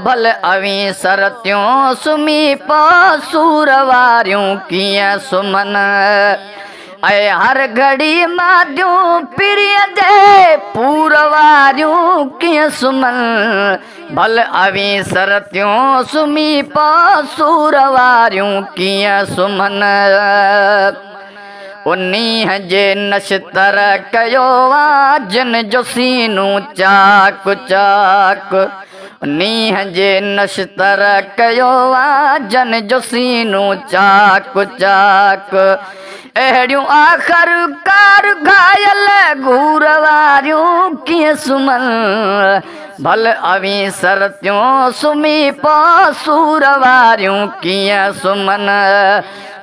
ڀل اوهين سرتيون سمهي پئو سور واريون ڪيئن سمهن. ۽ هر گهڙي ماديون پرينء جي پور واريون ڪيئن سمهن. ڀل اوهين سرتيون سمهي پئو سور واريون ڪيئن سمهن. انهيء جي نشتر ڪيو آ جن جو سينو چاڪ چاڪ. انهيء جي نشتر ڪيو آ جن جو سينو چاڪ چاڪ. اهڙيون آخر ڪار گهايل گهور واريون ڪيئن سمهن. ڀل اوهين سرتيون سمهي پئو سور واريون ڪيئن سمهن.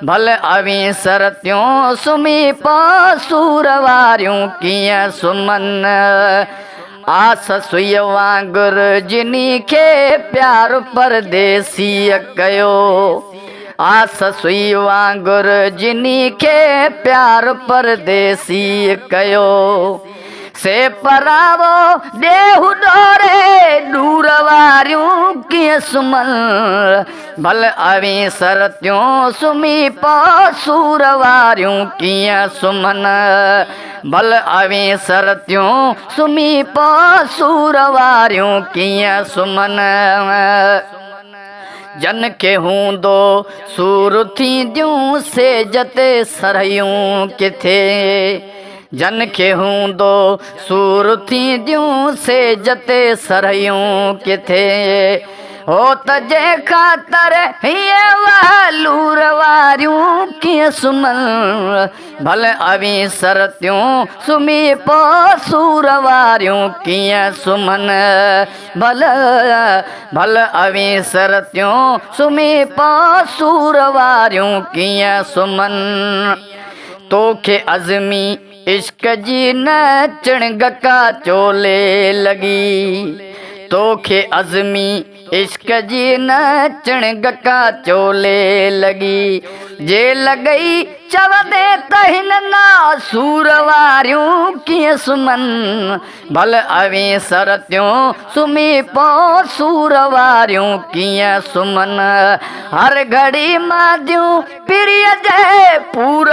ڀل اوهين سرتيون سمهي پئو سور واريون ڪيئن سمهن. آس سوئي وانگر جني کي پيار پرديسيء ڪيو. آس سوئي وانگر جني کي پيار پرديسيء ڪيو. سي پراوو ڏيهه ڏوري ڏور واريون ڪيئن سمهن. ڀل اوهين سرتيون سمهي پئو سور واريون ڪيئن سمهن. ڀل اوهين سرتيون سمهي پئو سور واريون ڪيئن سمهن. جن کي هوندو سور ٿينديون سيج تي سرهيون ڪٿي. جن کي هوندو سور ٿينديون سيج تي سرهيون ڪٿي. هو ته جنهن خاطر هيئن وهلور واريون ڪيئن سمهن. ڀل اوهين سرتيون سمهي پئو سور واريون ڪيئن سمهن. ڀل ڀل اوهين سرتيون سمهي پئو سور واريون ڪيئن سمهن. توکي عزمي عشق جي نه چڻگ ڪا چولي لڳي. توکي عزمي عشق جي نه چڻگ ڪا چولي لڳي. جي لڳئي چوندين ته هن ناسور واريون ڪيئن سمهن. ڀل اوهين سرتيون سمهي پئو سور واريون ڪيئن سمهن. هر گهڙي ماديون پرينء جي پور.